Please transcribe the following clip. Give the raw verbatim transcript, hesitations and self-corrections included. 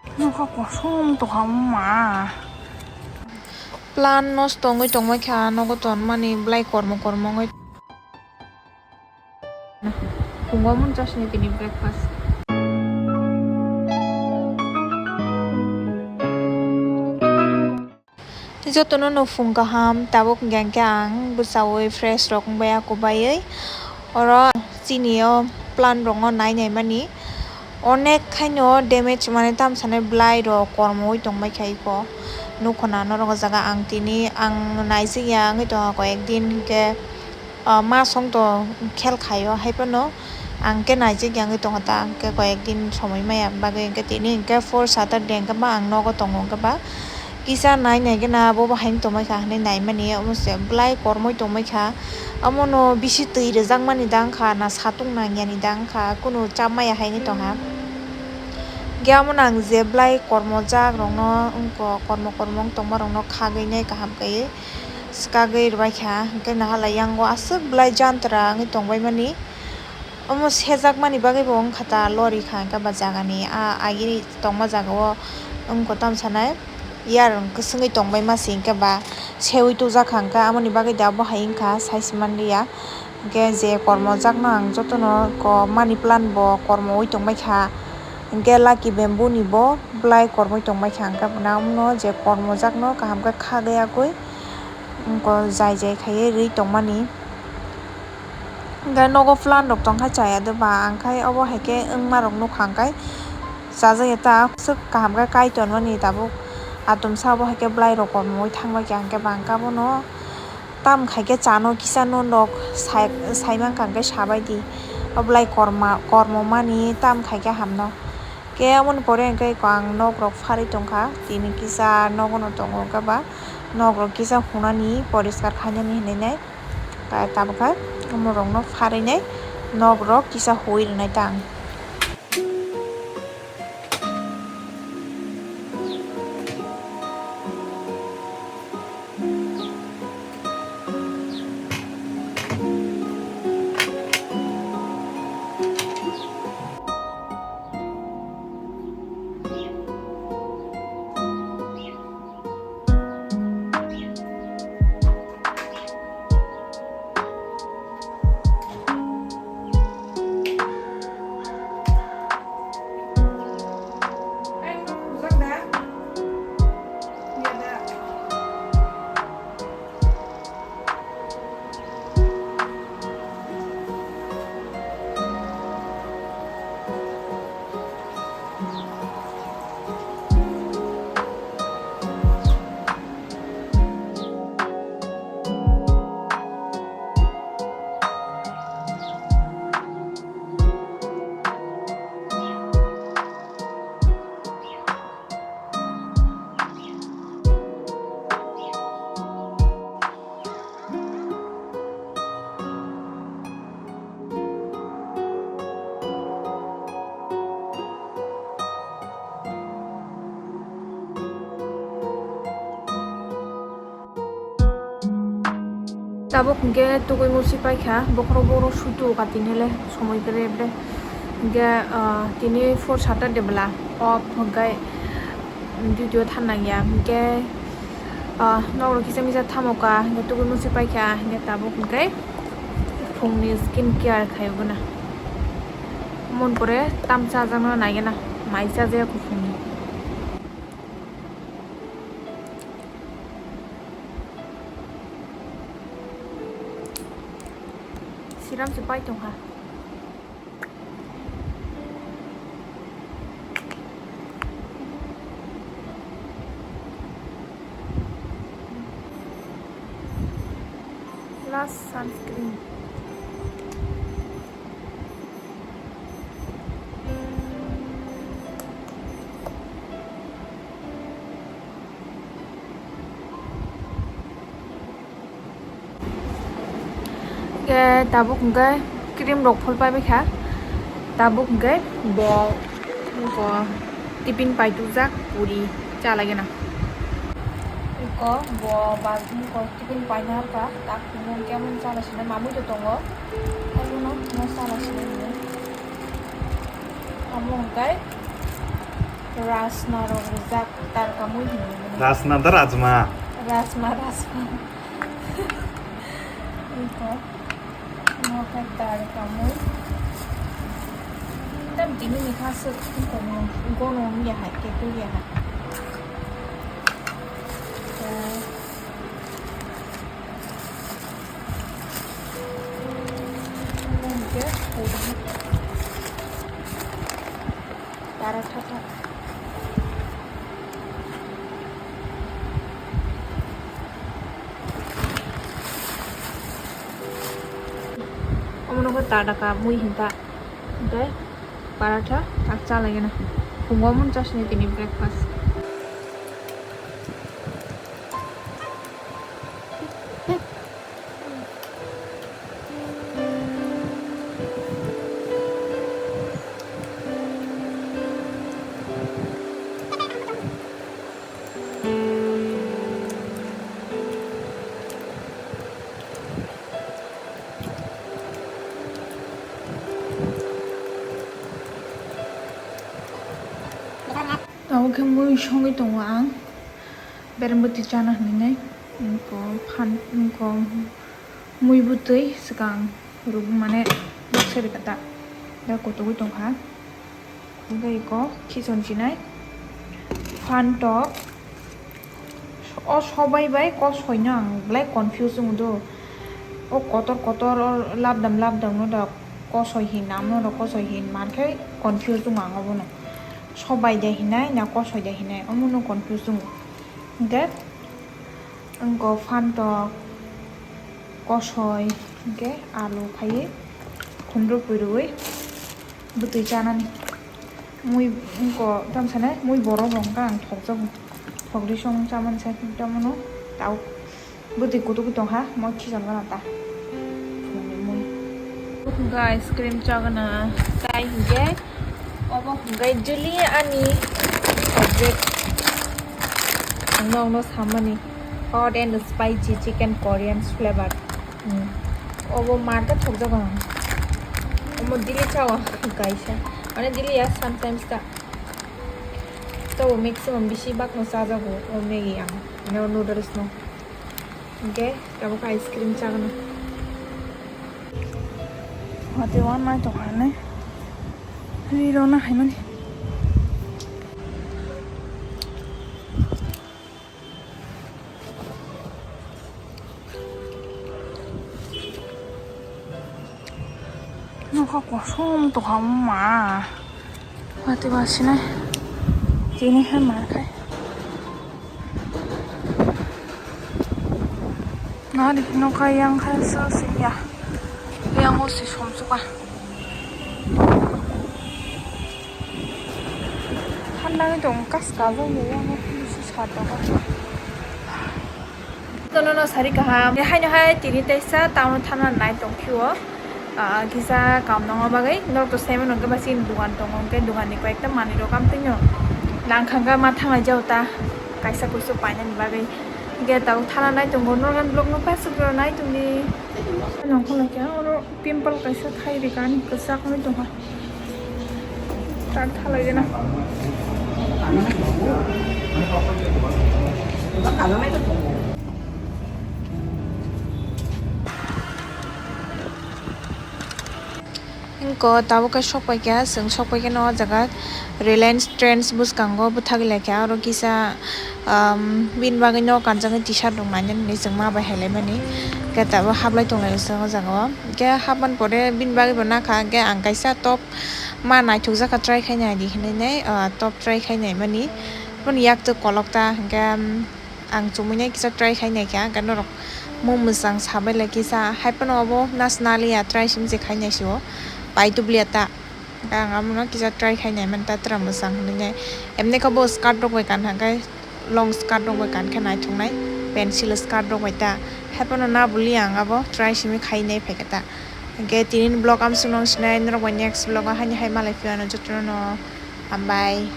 Nokha kosom tongkha ma. Plan nosto wngwi tongmai kha, nogo tonmani belai kormo kormo wngwi. Phungo mun chasni tini breakfast. Jotono no phung kaham, tabuk hwnkhe ang bwchaui fresh rok wngbai, kubaiwi oro chini o plant rokno nai naimani. Onek khaino damage, mane tamsanai belai rok kormowi tongbai kha iko. Nukho na norok o jaga ang tini ang naijak ya wngwi tongkha koyek din hinkhe. Ah, ma song to khel khaio, hai phano ang khe naijak ya wngwi tongo ta, ang khe koyek din somoi maya bagwi, hwnkhe tini hwnkhe fourth Saturday hwnkhe ba ang nogo tongo, hwnkhe ba kisa nai nai gana bo bo hai tongmai kha hinwi naimani, omo se belai kormoi tongmai kha. Omono bisi twi rwjakmani da wngkha na satung nangya ni da wngkha, kunu chap maya hai wngwi tongkha. Hwnkhe omono ang je belai kormo jak rokno wngkha, kormo kormo wng tongma rokno khagwi nai kaham kaiwi. Swkagwi rwbaikha, hwnkhe naha lai yango aswk belai jantra wngwi tongbaimani. Omo sejakmani bagwi bo wngkha ta lorikha, hwnkhe ba jagani a agini tongma jagao wngkha tamsanai yarwng kwswngwi tongbaima se, hwnkhe ba seui tujakha, hwnkhe amoni bagwi da bo hai wngkha sai se manliya. Hwnkhe je kormo jakno ang jotono ko money plant bo kormoui tongbaikha, hwnkhe lucky bamboo ni bo belai kormoi tongbaikha, hwnkhe bo nangmano je kormo jakno kaham khe khagwi agwi. Wngkha jai jai khaiwi rwi tongmani. Hwnkhe nogo plant rok tongkha chaya de ba, ang khai obo hai khe wngma rok nukha, hwnkhe chajakya ta aswk kaham khe kai tonmani tabuk. Atomsa obo hai khe belai rok kormoi thangbai kha, hwnkhe ba ang khe bono tam khai khe chano kisa no nok sai, sai mankha, hwnkhe sabai di. O belai korma, kormo mani tam khai khe hamno. Khe aboni pore hwnkhe ang nok rok pharwi tongkha, tini kisa nogo no tongo, hwnkhe ba nok rok kisa hunani poriskar khainani hinwi nai. Tabuk khe omo rok no pharwi nai nok rok kisa hui rwnai ta ang. Tabuk hwnkhe tugui musi paikha, bokhorok bokhorok sutu katinele somoi kre bre. Hwnkhe, ah, tini fourth Saturday bwla off hwnkhe duty o thangnang ya. Hwnkhe, ah, nok rok kisa misa thamoka, hwnkhe tugui musi paikha, hwnkhe tabuk hwnkhe phungni skin care khaio gana. Mon pore tam chajakno naigena, mai chajaya kuphungni. Siram se pai tongkha. Last sunscreen. Ke tabuk hwnkhe cream rok phul pai baikha. Tabuk hwnkhe bo, bo tiffin pai tubujak puri cha lagena. Iko bo ba iko tiffin pai narwkha, tak hwnkhe kemon cha laisinai mamui to tongo. Abono no cha laisinai hwnwi. Amo hwnkhe Rajma rok rijak, tadka mui hinwi. Rajma da rajma? Rajma, rajma. Iko, imo khe tadka mui. Tam tini ni kha swk iko no gono ya hai, ketu ya hai. Paratha ta. Omo nokho tadka mui hinta. Hwnkhe paratha tak cha lagina. Phungo mun chasni tini breakfast. Tabuk khe mui songwi tongo ang, bereng bwtwi chana hinwi nai, wngkha phan, wngkha mui bwtwi swkang rwgwi mane baksa rwkha ta, da kotogwi tongkha. Hwnkhe iko khichon chinai, phan tok, o sobai bai kosoi no ang belai confuse wngdo. O kotor kotor o labdam labdam no da kosoi hin, nam no da kosoi hin, mankhe confuse wngo ang obono. Sobai de hinai na kosoi de hinai, omono confuse wngo. Hwnkhe wngkha phan tok, kosoi, hwnkhe alu phaiwi khundrupui rwui bwtwi chanani. Mui wngkha tamo sanai, mui borok bo wngkha ang thokjago. Thokdi song chamani sai tamano tao bwtwi kutuk tongkha, mo khichon gana ta. Mui. Wngkha ice cream chagana tai hinkhe obo hinkhe daily ani favorite. Ang nokno samani hot and spicy chicken Korean flavor. Hmm. Obo market thokjago ang. Omo daily chawa kaisa. Mane daily ya sometimes ta. Tabo maximum bisi bakno chajago o Maggi ang. Mane o noodles no. Hwnkhe tabuk ice cream chagana. Watwi wan nai tongkha ne. Ri rona haimani. Nokha kosom tongkha ma. Watwi ba sinai. Tini hai ma khai. Nari nokha yang khai so siya. Yang o si somsuka. Thanda wngwi tongo, kas kajak ya, yang o bisi sar tongo. Tono no sari kaham. Haino hai tini teisa town o thana nai tong phio. Ah, kisa kam nangma bagwi norok to sai mano hwnkhe ba chini dugan tongo, hwnkhe dugan ni koi ekta manwi rok amtwino langkha hwnkhe ma thanglai jao ta kaisa kuisuk painani bagwi. Hwnkhe tabuk thana nai tongo, norok ani vlog no paisuk rw nai tongdi. Nongkhor lai khe oro pimple kaisa thai rikha ani kwchak wngwi tongkha. Start khalai gana. Wngkha tabuk khe sok paikha, chwng sok paikha no o jaga Reliance Trends bwskango bwthagwi laikha, oro kisa, um, bini bagwi no kanjaknai T-shirt rok nainani hinwi chwng ma bai hai laimani, khe tabuk hablai tonglai o jaga o, khe habmani pore bini bagwi bo nakha, khe ang kaisa top ma naithokjakha try khai naidi hinwi, ah, top try khai naimani, boni yaktwk kolok ta, hwnkhe, um, ang chumui nai kisa try khai naikha, hwnkhe norok mung mwchang sabai lai kisa, haiphano obo nash naliya try simi se khai naisio, pai tubliya ta, hwnkhe ang abono kisa try khai naimani ta, twra mwchang hinwi nai, emni khe bo skirt rok bai kankha, hwnkhe long skirt rok bai kankhe naithoknai, pencil skirt rok bai ta, haiphano na buliya ang abo try simi khai nai phaikha ta, hwnkhe tini vlog amsukno sinai norok bai next vlog o haini hai malai phiya no jotono no hambai.